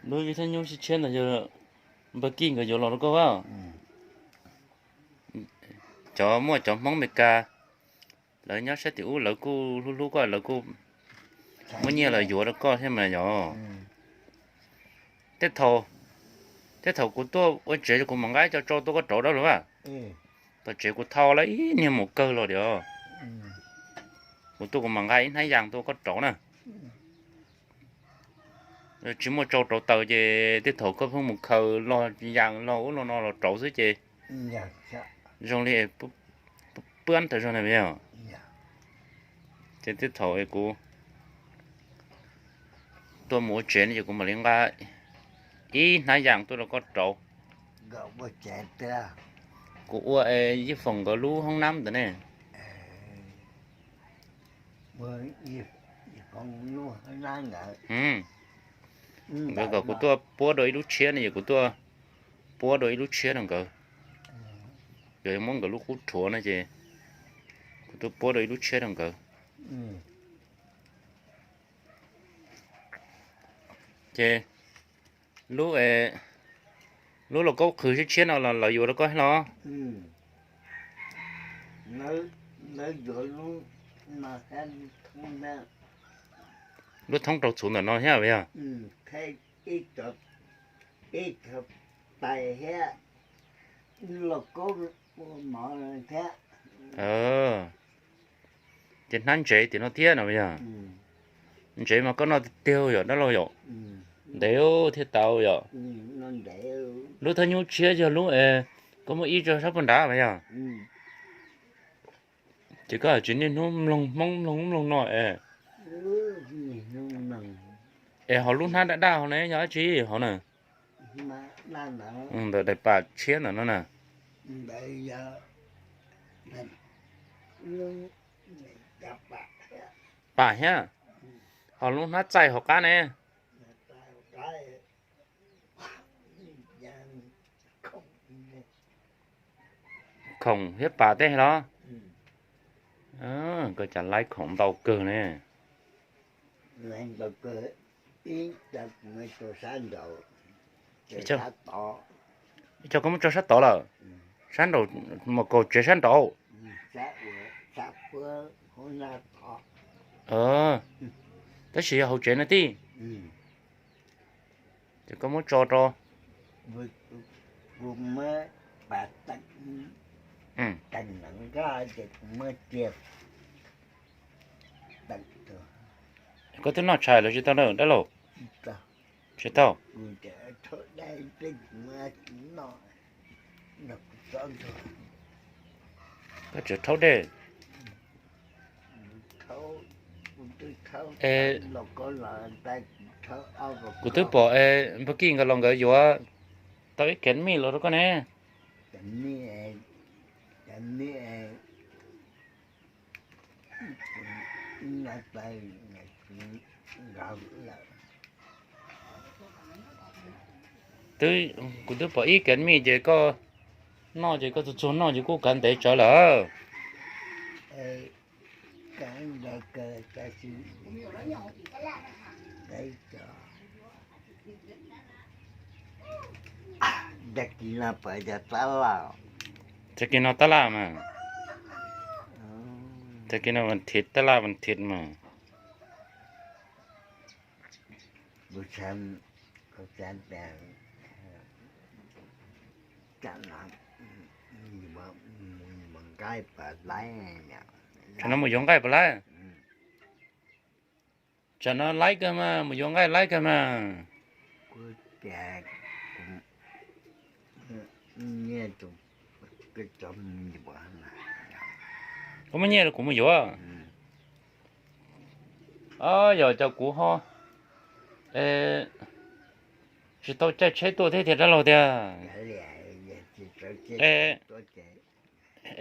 Lub vij thaj nyub tshiab tshiab ntawd yog npawg Kij nkawd yuav los rau koj a? Cov muaj cov Hmoob Meskas, lawv nyob sab tim ub lawv kuj hlub hlub koj, lawv kuj muab nyiaj los yuav rau koj thiab mas yog. Tej thaum, tej thaum kuv tuaj ua tsev kuv mam nqa cov tsau tuaj koj rauv dab laug a. Tom tsev kuv thau lawm ib niag mus kawg los tiag. Kuv tuaj kuv mam nqa ib hnab yas tuaj koj rauv na. Tsis muaj tsau rauv taws ces tej thaum koj pheej mus khaws los yas los ub los no los rauv xwb ces zoo li puab tas zog na yog. Ces tej thaum kuv tuaj mus ua tsev no ces kuv mam li nqa ib hnab yas tuaj rau koj rauv. Kuv ua Yij Foom nkawd lub hoob nab ntawd ne. Nkawd kom kuv tuaj puab dua ib lub tshiab ne ces kuv tuaj puab dua ib lub tshiab rau nkawd. Yog muab nkawd lub qub rhuav no ces kuv tuaj puab dua ib lub tshiab rau nkawd. Ces lub, lub lauj kaub qhwv tshiab tshiab no los lawv yuav rau koj thiab los? Lub thoob rau txhuv ntawm no thiab yog? Ces hnab ntsev tim no thiab no yog? Ntsev mas koj noj tiag tiag yom dab laug yom? Ntev thiaj tau yom? Lub thaj nyub tshiab yog lub es koj muaj ib tso sab puag nrad mas yog? Ces koj hais tsis niaj hnub mloog Hmoob mloog mloog no es. Es ho lub hnab daj daj hauv ne yog dab tsi hauv na? Ntawm daim pam tshiab ntawm no na. Pam thiab. Ho lub hnab txaij hauv qab ne? Khoom thiab pas tej los? Koj cas laib khoom ntau kawg ne. Ib co koj muab tso sab tod lawm? Sab nraud, mus kaum tsev sab nraud. Tab sis yog hauv tsev no tij. Ces koj muab tso rau. Koj twb noj tshais los tsis tau na dab laug? Tsis tau. Koj tseem rhaub dej. Kuv twb pom npawg Kij nkawd los nkawd yuav tau ib kev mij los rau koj ne. Twb, kuv twb pom ib kev mij ces koj noj ces koj txuag txuag noj ces kuj kav ntev tsawv lawm. Tag kis no tab laj mas. Tag kis no vas thiv tab laj vas thiv mas. Tsam no mus yuav nqaij puas laib? Tsam no laib kawg mas, mus yuav nqaij laib kawg mas. Koj muaj nyiaj los kuv mus yuav. Yog cov kuv ho tsis tau caij tsheb tuaj thiab tiag dab laug tiag.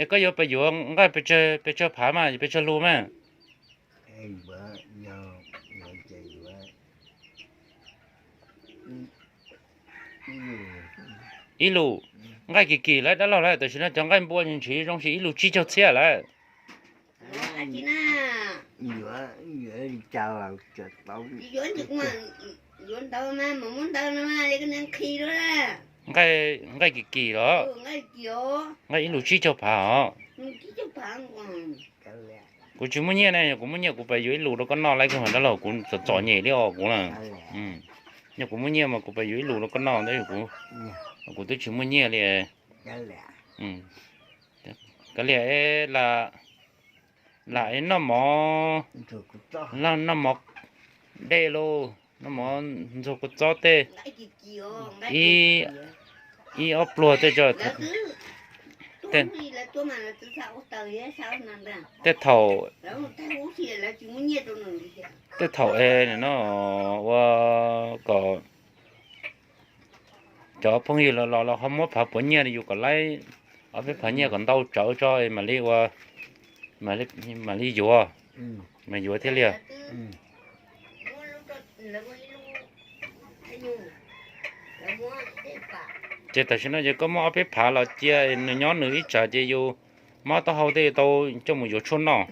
Es koj yuav pes yuav nqaij pes tsawg phav mas, pes tsawg lus mas? Ib lus. Nqaij kim kim lawm dab laug lawm, tam sim no cov nqaij npua ntshiv zoo si ib lus tsib caug txhiab lawm. Li cas los tsis tau. Yuav ntawd mas, yuav ntawd mas, mas muab ntawd no mas li koj niag nqhis lawm. Nqaij, nqaij kim kim los? Nqaij ib lus tsib caug phav os. Kuv tsis muaj nyiaj ne, yog kuv muaj nyiaj kuv pais yuav ib lus rau koj noj laib kawg mas dab laug, kuv txom txom nyem li os kuv na. Yog kuv muaj nyiaj mas kuv pais yuav ib lus rau koj noj ntag, kuv twb tsis muaj nyiaj li. Kav liam, lam noj mov, noj mov dej lauj, noj mov ntxuag kua txob tej, ib ob pluag tej tso. Tej thaum, tej thaum es no ua kom cov phooj ywg los los ho muab phav puav nyiaj rau yus kom laib ob peb phav nyiaj kom ntau tsawv tso mam li ua, mam li yuav, mas yuav thiaj li. Ces tam sim no ces koj muaj ob peb phav los cia nws nyob nws ib tsam ces yus mob taub hau tej tau coj mus yuav tshuaj noj.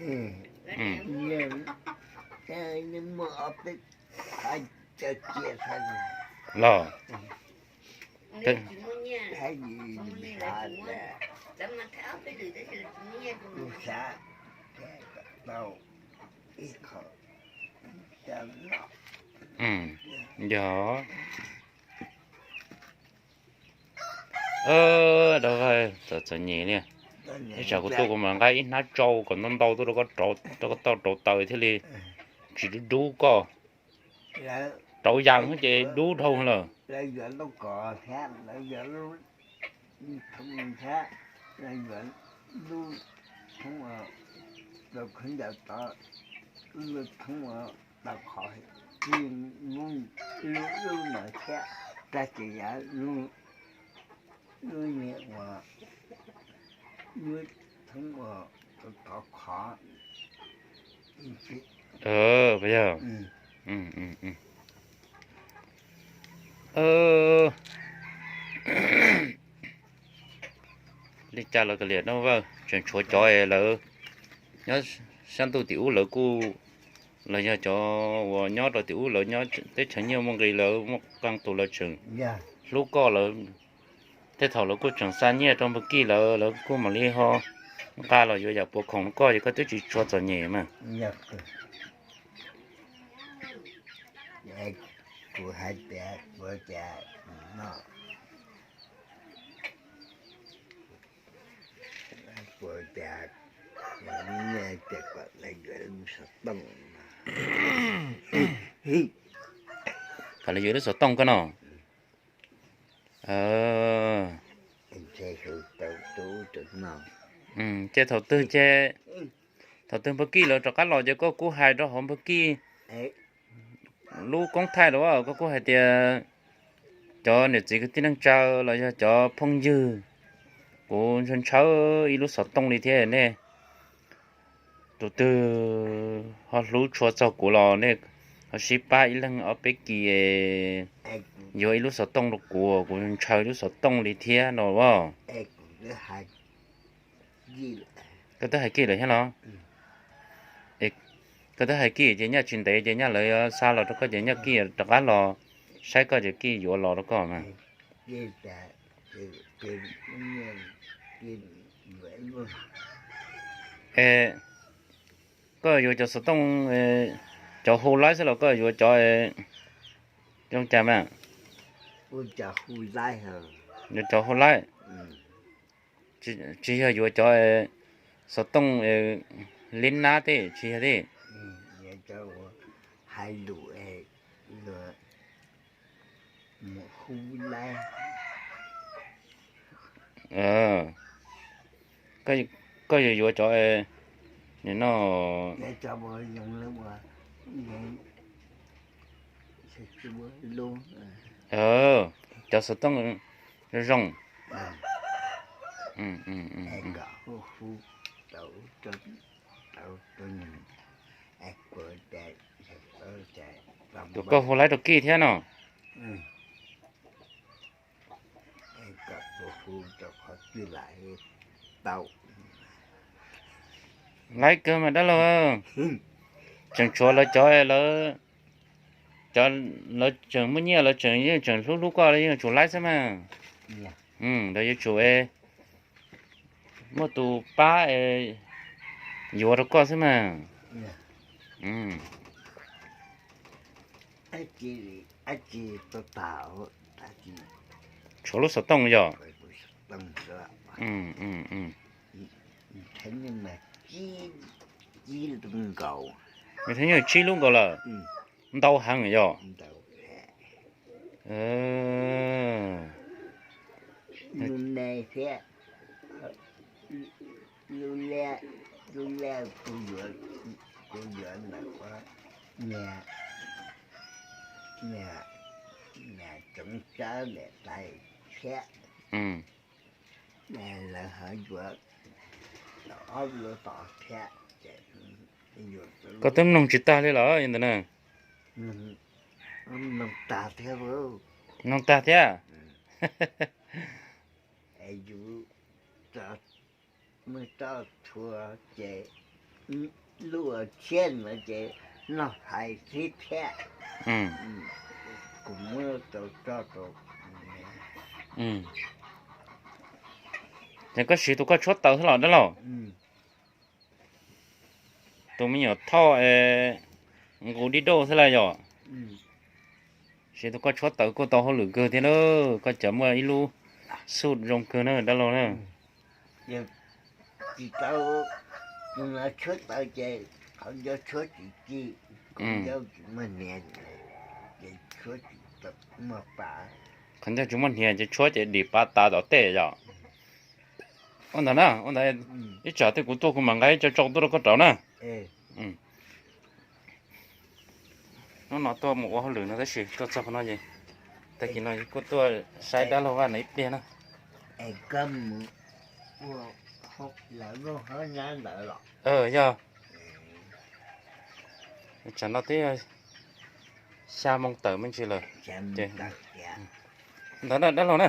Los yog. Dab laug, txom txom nyem li. Ib tsam kuv tuaj kuv mam nqa ib hnab tsau kom ntau ntau tuaj rau koj, rau koj tau rauv taws thiaj li tsis dub dub koj. Rauv yas ces dub dhau lawm. Yog, li cas los kav liam no, tseem tshuav cov lawv nyob sab ntuj tim ub lawv kuj, los yog cov uas nyob rau tim ub lawv nyob teb chaws nyiaj muaj nqis lawv muaj qee tus lawv tseem hlub koj lawv, tej thaum lawv kuj tseem xa nyiaj rau npawg Kij lawv, lawv kuj mam li ho nqa los yuav yam puav khoom rau koj ces koj twb tsis tshua txom nyem mas. Kuv hais tias kuv tias no, kuv tias, tias kom lawv yuav lub xov tooj. Kom lawv yuav lub xov tooj koj no. Ces thaum twg ces, thaum twg npawg Kij lawv rov qab los ces koj kuj hais rau hauv npawg Kij lub koob thaij los koj kuj hais tias cov niam txiv kwv tij neej tsa los yog cov phooj ywg, kuv ntshaw ntshaw ib lub xov tooj li thiab nej. Tus twg ho hlub tshua txog kuv los nej ho sib pab ib leeg ob peb kis yuav ib lub xov tooj rau kuv, kuv ntshaw ib lub xov tooj li thiab no as. Koj twb hais Kij lawm thiab los? Koj twb hais Kij ces nyaj tsis ntev ces nyaj lawv xa los rau koj ces nyaj Kij rov qab los saib koj ces Kij yuav los rau koj mas. Es koj yuav cov xov tooj, cov hu laib xwb los koj yuav cov zoo cas mas? Yuav cov hu laib, tsis yog yuav cov xov tooj li nab tej, tsis yog tej. Koj yuav yuav cov no, cov xov tooj zoo zoo. Tus koj hu laib rau Kij thiab no. Laib kawg mas dab laug. Tseem tshuav lawv cov, lawv, cov, lawv tseem muaj nyiaj, lawv tseem yeej tseem hlub hlub koj, lawv yeej tsum laib xwb mas. Lawv yuav tsum muaj tus pab yuav rau koj xwb mas. Tshuav lub xov tooj yog? Nws thiaj nyuag tsib lub nkaus lawm. Ntau heev yog? Koj twb mloog tsis tag li los ntawm na? Mloog tag thiab. Muab tso txhua ces lub tshiab no ces noj hais xwb thiab. Kuv muab tso tso rau. Ces koj siv tus koj tshuab taws xwb los dab laug? Tus me nyuam thoj nqus dib dauj xwb lawm yog? Siv tus koj tshuab taws kuj tau hauj lwm kawg thiab na, koj cov muaj ib lub xuj zoo kawg na dab laug na. Tsis tau, tus no tshuab taws ces qhov ncauj tshuab tsis ci, qhov ncauj tsis muaj hniav, ces tshuab tsis tau muaj pa. Qhov ncauj tsis muaj hniav ces tshuab ces dim pa tas tom tej yog? Ua ntawd na, ua ntawd ib tsam twg kuv tuaj kuv mam nqa ib co tso tuaj rau koj rauv na. Hnub no tuaj mus ua hauj lwm no tab sis tuaj txog qhov no ces tag kis no kuj tuaj saib dab laug Vaj no ib pliag na. Yog, tsam no twb xya moo tawm me ntsis lawm. Ntawd na dab laug na.